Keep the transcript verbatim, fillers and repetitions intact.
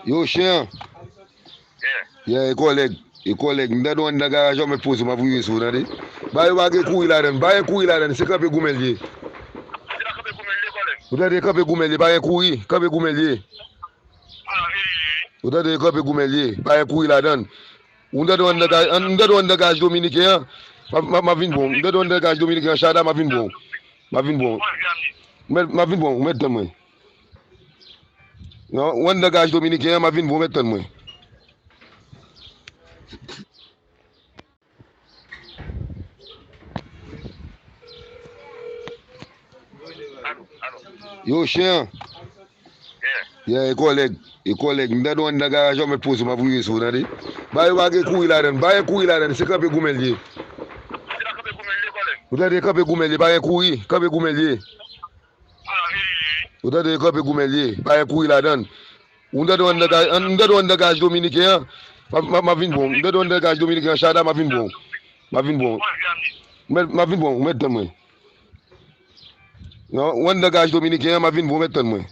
Yo, chen an. Yeah, e kòlèg. E kòlèg. M tande w anndan garaj la, w mèt poze w, m ap rive sou ou, tande. Ba yo pa gen kouri ladann. Pa gen kouri ladann. Se kanpe goumen l ye. Ou tande, kanpe goumen l ye. Pa gen kouri. Kanpe goumen l ye. Ou tande, kanpe goumen l ye. Pa gen kouri ladann. Ou tande w anndan garaj, m tande w anndan garaj dominiken an. M ap, m ap, m ap vin bon. M tande w anndan garaj dominiken an, Chada, m ap vin bon. M ap vin bon. M ap, m ap vin bon. Ou mèt tann mwen. Non, w anndan garaj dominiken an, m ap vin bon, mèt tann mwen. Yo, chen an. Yeah, e kòlèg. E kòlèg. M tande w anndan garaj la, w mèt poze w, m ap rive sou ou, tande. Ba yo pa gen kouri ladann. Pa gen kouri ladann. Se kanpe goumen l ye. Ou tande, kanpe goumen l ye. Pa gen kouri. Kanpe goumen l ye. Ou tande, kanpe goumen l ye. Pa gen kouri ladann. Ou tande w anndan garaj, m tande w anndan garaj dominiken an. M ap, m ap, m ap vin bon. M tande w anndan garaj dominiken an, Chada, m ap vin bon. M ap vin bon. M ap, m ap vin bon. Ou mèt tann mwen. Non, w anndan garaj dominiken an, m ap vin bon, w mèt tann mwen.